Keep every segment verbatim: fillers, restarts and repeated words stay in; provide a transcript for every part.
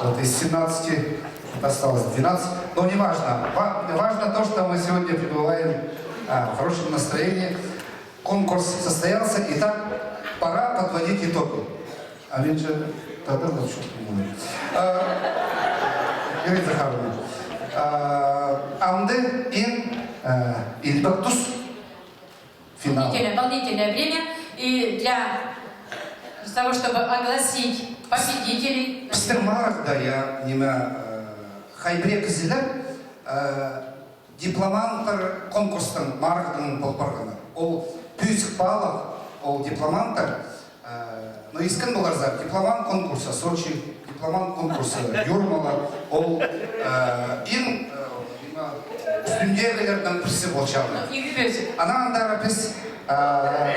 Вот из семнадцати осталось двенадцать. Но не важно. Ва- важно то, что мы сегодня пребываем, а, в хорошем настроении. Конкурс состоялся. Итак, пора подводить итоги. А мен же тогда вот что не буду. А, Ирина Захаровна, а, амды иң, а, илбек тус финал. Волнительное, волнительное время. И для того, чтобы огласить победителей. Пістің марығда, я, ниме, э, хай пірее кізілер, э, дипломанттар конкурстың марығдаң пол парғаннар. Ол пӧзік паалығ, ол дипломанттар, э, ну, искен поларзар, дипломант конкурса Сочи, дипломант конкурса Юрмала, ол, э, иң, э, ӱстӱндегілернің пірсі полчалар. Анаң андар піс, э,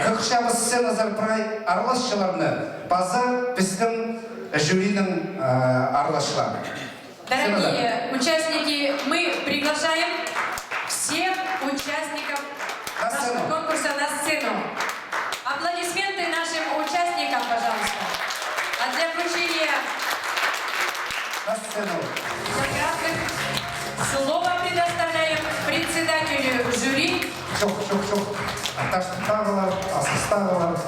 хығырчабыс сценазар прай араласчыларны паза пістің жюридің, э, араласчыларын. Дорогие участники, мы приглашаем всех участников нашего конкурса на сцену. Аплодисменты нашим участникам, пожалуйста. А для вручения наградных слово предоставляем председателю жюри. Чох, чох, чох. Таштыхтағылар, Асхыстағылар,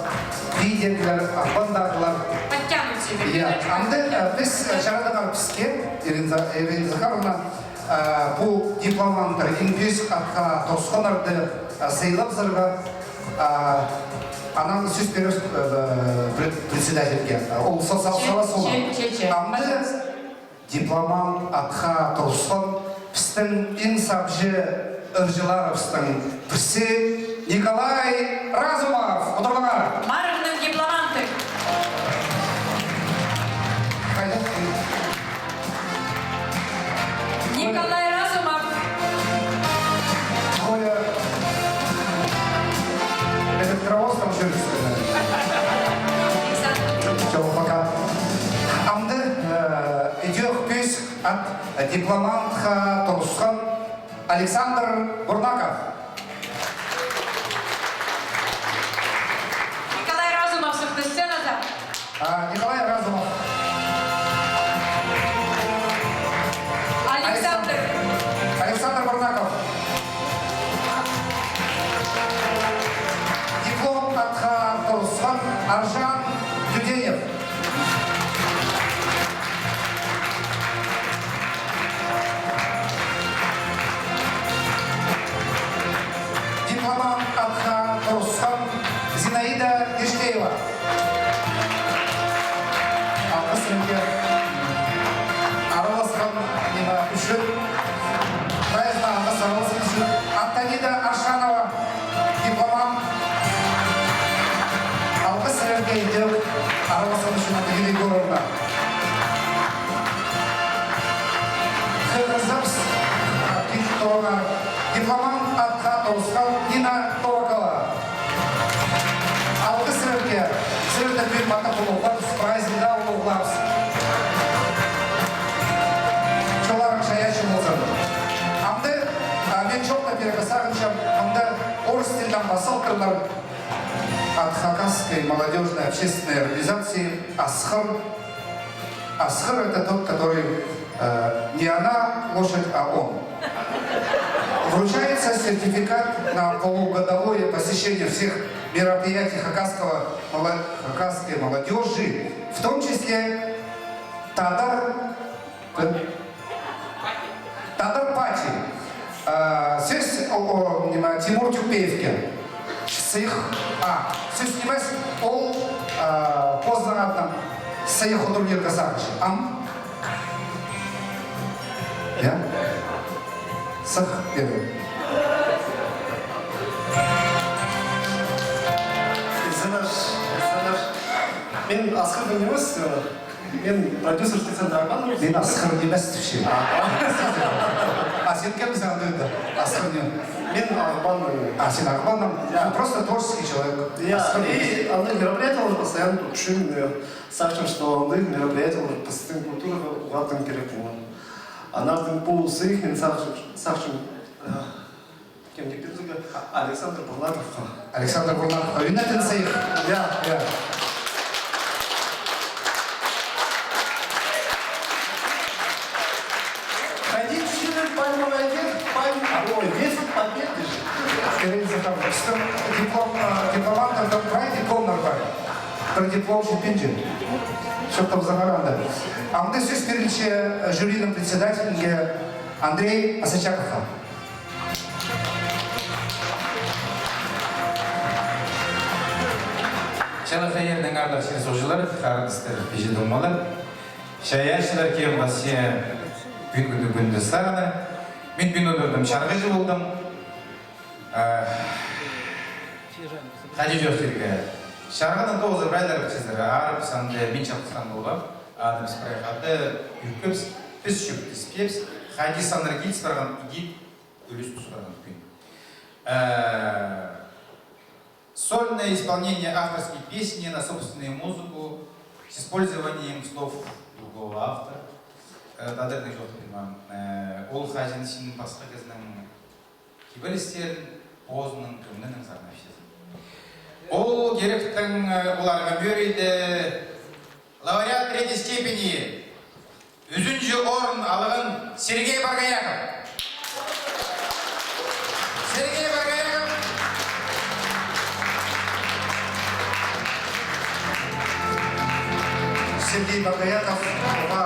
Пидерлер, Ағбандағылар. Подтянут себе. Я, анда, э, піс, э, чарадыңар піске, Ирина За- Ирина Захаровна, э, пу дипломанттар, иң пӧзік атха турысханнарды, э, сыйлабызарға, э, анаң сӧс пирербіс, э, пред- председательге. Ол са- са- Че- сала сула. Че- че- че. Анда дипломант атха турысхан пістің иң сабҷы ырҷыларыбыстың пірсі Николай Разумов. Удурлаңар. Марығның дипломанты. Хайда? Николай Разумов. Коля, электровоз там жүрісті. Чох, пока. Амды, э, идӧк пӧзік ат дипломантха турысхан Александр Бурнаков. Николай Разумов сыхты сценазар. А, Николай Разумов. Александр. Александр Бурнаков. Диплом атха турысхан Аржан Тюденев. Дипломант атха турысхан Зинаида Гештеева. Алғыс сірерге. Араласхан ниме ӱчӱн. Прайзына алғыс араласхан ӱчӱн. Антонида Аршанова. Дипломант. Алғыс сірерге идӧк араласхан ӱчӱн, Антонида Егоровна. Хығырзабыс, а, пит тоғынар. Дипломант атха турысхан Нина Торокова. Алғыс сірерге. Сірерні пӱӱн мында улуғлабыс, прайзында улуғлабыс. Чолларың чайаачы ползын. Амды, а, мен чоохтап пирерге сағынчам, мында орыс тілдең пазылтырлар. От Хакасской молодёжной общественной организации «Асхыр». Асхыр — это тот, который, э, не она лошадь, а он. Вручается сертификат на полугодовое посещение всех мероприятий хакасского, моло- хакасской молодёжи, в том числе Тадар Тадар пати. Э, сӧс, о, о, ниме, Тимур Тюкпеевке. Сыйых, а, сӧс нимес, ол, э, позының адынаң сыйых удурлирға сағынча. Ам? Я? Сых, пирем. Изенеш, изенеш. Мен Асхырдың нимес, э, Мен продюсерский центр Ағбан. Мен Асхыр нимес тіпчем. А, а сен кемсің анда? Асхыр не? Мен Ағбанның. А, сен Ағбанның? Я. Ну, просто творческий человек. Я, Асхыр нимес. И андағ мероприятиелер постоянно тутчам, э, сағынчам, что андағ мероприятиелер пістің культураға уғаа тың кирек полар. Аннаңар пу сыйых, мен сағынчам, сағынчам, э, Кемге пирерге? Александр Бурнаковха. Александр Бурнаковха. Ӱнетін сыйых. Я. Я. Пальмовое дерево, пальм-, а, ой, десять побед же. Эрен Захаров. Пістің диплом, а, дипломанттардаң прай дипломнар пар. Пір диплом читпинче. Чоохтап, Захар анда. Амды сӧс пирілче, э, жюриның председателіне Андрей Осачаковха. Чалахай ээзінің аарлығ чир-суғҷылар, харындастар, пиҷе туңмалар. Чайаачылар, кем пасча пӱӱнгі кӱнде сарыны. Мин пӱӱн одырдым, чарғыҷы полдым. Э, хайди чоохтирға. Чарғыны тоғызы прайлар пілчезер, аарып санда, мин чалғыс санда полам. Адамыс прай хада, ӱлкебіс, піс чӧптеспеебіс, хайди саннар киліс парған, иди ӱлӱс тус парған кӱн. Э, Сольное исполнение авторской песни на собственную музыку с использованием слов другого автора. Э, тадырны чоохтап пирем. Э, ол хаҷан син пасха кізінің кибелістерін позының кӧңнінең сарнапчазың. Ол киректең, э, оларға пӧрейді. Лауреат третьей степени, ӱзінҷі орын алған Сергей Боргояков. Сергей Боргояков. Сергей Боргояков, уға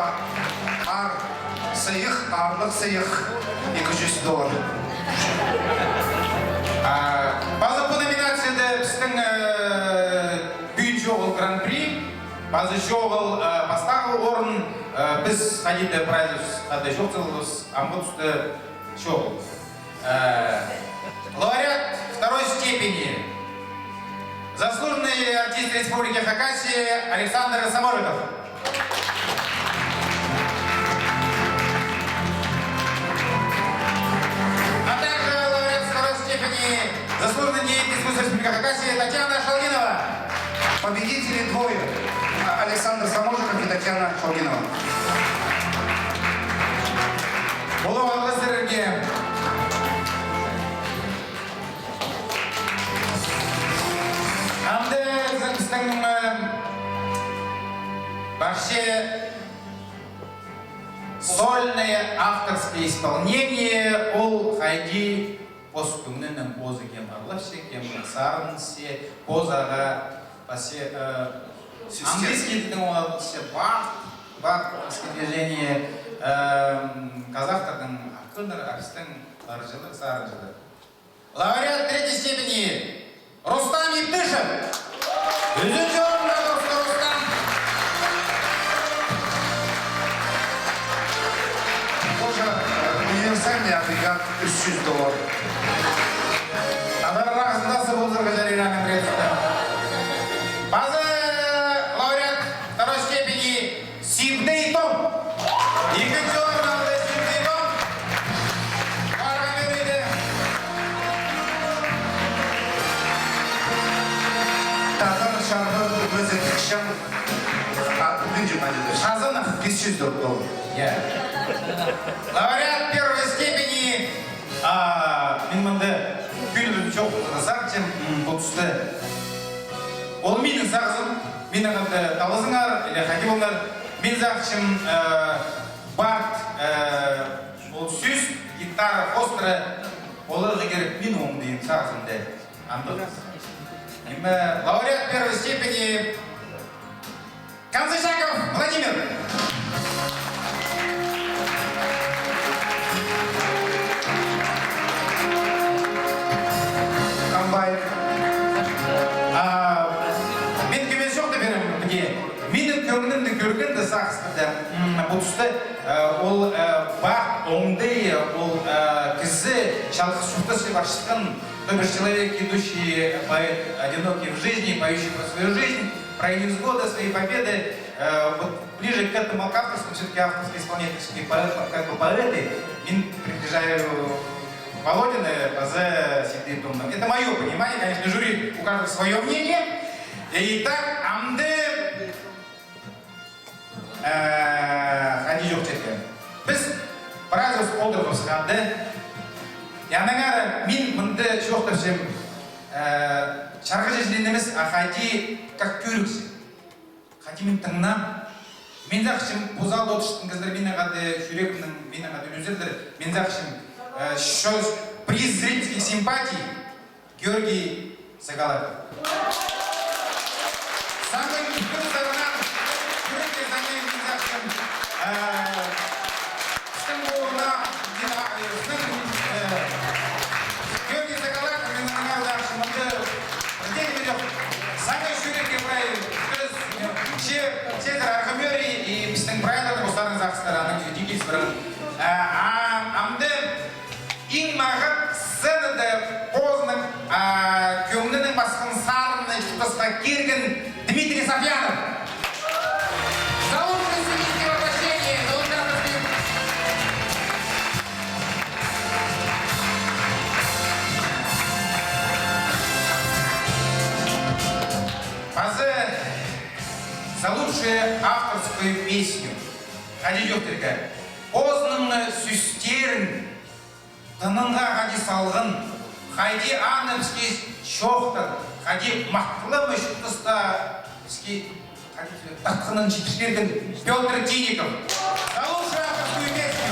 аар сыйых, аарлығ сыйых, ікі чӱс доллар. А, пазы пу номинацияда пістің, э, пӱӱн чоғыл гран-при. Пазы чоғыл, э, пастағы орын, э, піс хайди-да прайзыбыс, хайди чоохталыбыс, амғы туста чоғыл. Э, лауреат второй степени, заслуженный артист Республики Хакасия Александр Саможиков. А также лауреат второй степени, заслуженный деятель искусства Республики Хакасия Татьяна Шалгинова. Победители двое. А, Александр Саможиков и Татьяна Шалгинова. Улуғ алғыс сірерге. Амды пістің, э, парча сольное авторское исполнение, ол хайди пос кӧңнінең позы кем ырлапча, кем сарынча, позы ағаа пасча, э, английский тілнең оңарча, бард, бард, стихосложение, э, казахтарның акыннары, а пістің ырҷылар, сарынҷылар. Лауреат третьей степени Рустам Иптышев. Ӱзінҷі орынға тоосты Рустам. Тоже, э, универсальный агрегат, ӱс чӱс доллар. Адар арағызында сыбылзырға чарир аның рецепті. Пазы лауреат второй степени Сибдей Том. Ікінҷі орын алды Сибдей Том. Парға пӧрейді. Тадар чарғы ӱгренҷең. А, ӱгренҷең ме дее. Хазанов. Пис чӱс доллар. Я. Лауреат первой степени. А, мин мында кӧңнімде чоохтаза сағынчам, м, пу туста. Ол минің сағызым, минің хада талазыңар, или хайди полыңар, мин сағынчам, э, бард, э, ол сӧс, гитара, хоостыра, оларға кирек минің оңдайым сағызымда. Андағ. Ниме, лауреат первой степени Канзычаков Владимир. Камбай. А, мин кӧмес чоохтап пирем, піди. Минің кӧңнімде кӧргенде сағыстарда, м, пу туста, э, ол, э, бард оңдайы, ол, э, кізі чалғыс чуртасча парчатхан, то биші человек, идущий поэт, одинокий в жизни, поющий про свою жизнь, про невзгоды, свои победы, э, вот ближе к этому, к авторскому, всё-таки авторское исполнение, всё-таки поэт, как бы поэты, мин приближаю Володина, паза Сибдей Томны. Это моё понимание, конечно, жюри, у каждого своё мнение. Итак, амды Э, хайди чоохтирға. Піс прайзыбыс одырыбысханда. Аннаңар мин мында чоохтапчам, э, чарғыҷы ниме нимес, а хайди как кӧрігҷі. Хайди мин тыңнаам. Мин сағынчам, пу залда одырчатхан кізілер минің хада чӱрегімнең, минің хада ӱлӱзерлер. Мин сағынчам, э, чо-, приз зрительских симпатий Георгий Сагалаков. Саңай ӱлӱкӱн сағынам, чӱректең саңай, мин сағынчам, э, пістің пу на-, мин, а, э, пістің, э, Георгий Сагалаков, мин аннаң алза, мында пірдее ниме чох. Саңай чӱрекке прай, піс, э, че-, чедір арғымӧрей, и пістің прайларның постарының сағыстары, анаң тиңнес пирем. Э, а, амды иң мағат сценада позының, а, кӧңнінең пасхан сарынын чуртасха кирген Дмитрий Сафьянов. За лучшее сценическое воплощение, за лучшее. Паза за лучшую авторскую песню. Хайди чоохтирға. Позының сӧстерін тынынға хайди салған, хайди аны піске чоохтар, хайди махталама чуртаста піске хайди тартханын читірген Пётр Тинников. За лучшую авторскую песню.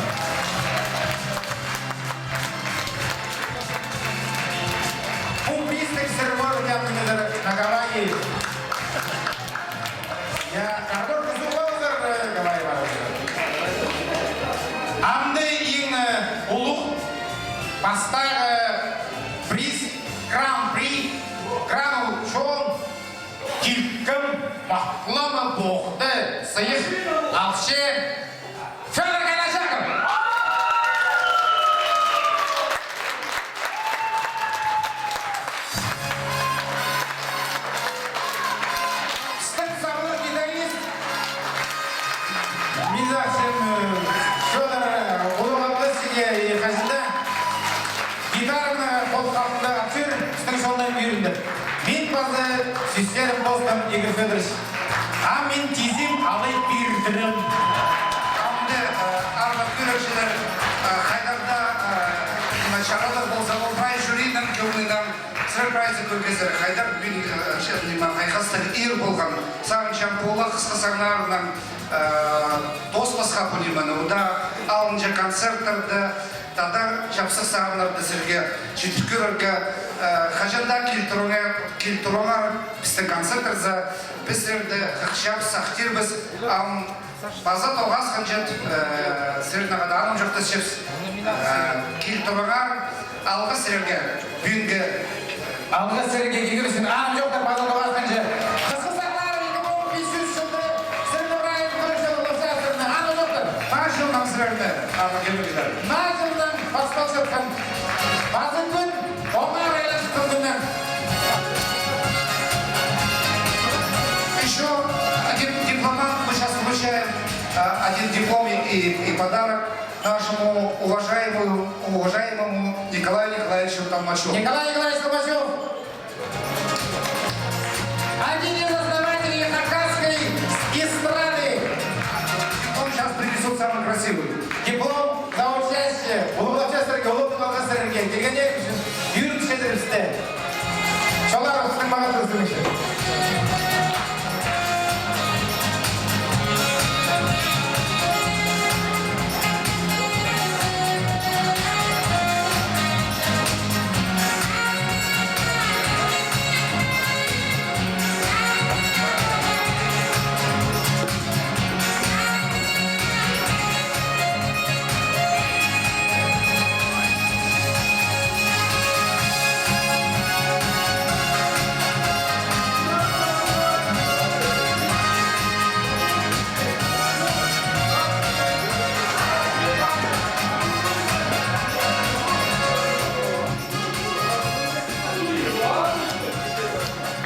Пу пістің сірер пар, я, на Гавайи. Я, карбон кузуғ алзар, э, Гавайи парзар. Амды иң, э, улуғ пастағы приз, гран-при, гран-учён, тиккем, махталама, похта, сыйых алча Фёдор Калашаков. Пістің сабылығ гитарист. Мин сағынчам, э, Фёдор, э, улуғ алғыс сірерге, и хаҷан даа гитараны хол халтында ат сӧр, пістің чоннаң ӱгренді. Мин паза сӧстерім постым, Игорь Фёдорович. А мин тизең алай пирдірем. Амды, э, арғаа кӧрігҷілер, э, хайдар даа, э, ниме, чарадығ полза, ол прай жюридің кӧңнінең сірер прайзы кӧргезер, хайдар мин, э, че, ниме, хайхастығ ир полған. Сағынчам, пу ла хысхы саңнарнаң, э, тооспасха пу нимені, удаа алынҷа концерттарда, тадар чапсых сарыннарны сірерге читір кӧрерге, э, хаҷан даа кил турыңар, кил турыңар пістің концерттарзар, піс сірерні хыхчабыс, сахтирбыс, ам паза тоғасханҷа, э, сірернең хада анымҷохтасчабыс. Э, кил турыңар, алғыс сірерге, пӱӱнгі. Алғыс сірерге, килгеніңер ӱчӱн, анымҷохтар, паза тоғасханҷа. Хысхы саңнары, ікі муң пис чӱс чылда сірерні прай кӧрче, улаҷаңар сірерні, анымҷохтар. Наа чылнаң сірерні, арғаа кӧрігҷілер. Наа чылнаң, пасталчатхан Паза кӱн, оңар айланчатхан кӱннең. Ещё один дипломант, мы щас вручаем, а, один диплом и, и, и подарок нашему уважаемому, уважаемому Николаю Николаевичу Толмачеву. Николай Николаевич Толмачев. Один из основателей хакасской эстрады. Он щас принесёт самый красивый. Диплом за участие улуғ оркестрге, улуғ алғыстарыңар килгеніңер ӱчӱн, ӱр чедірібісте. Чолларыбыстың маңат кӧзідігінче.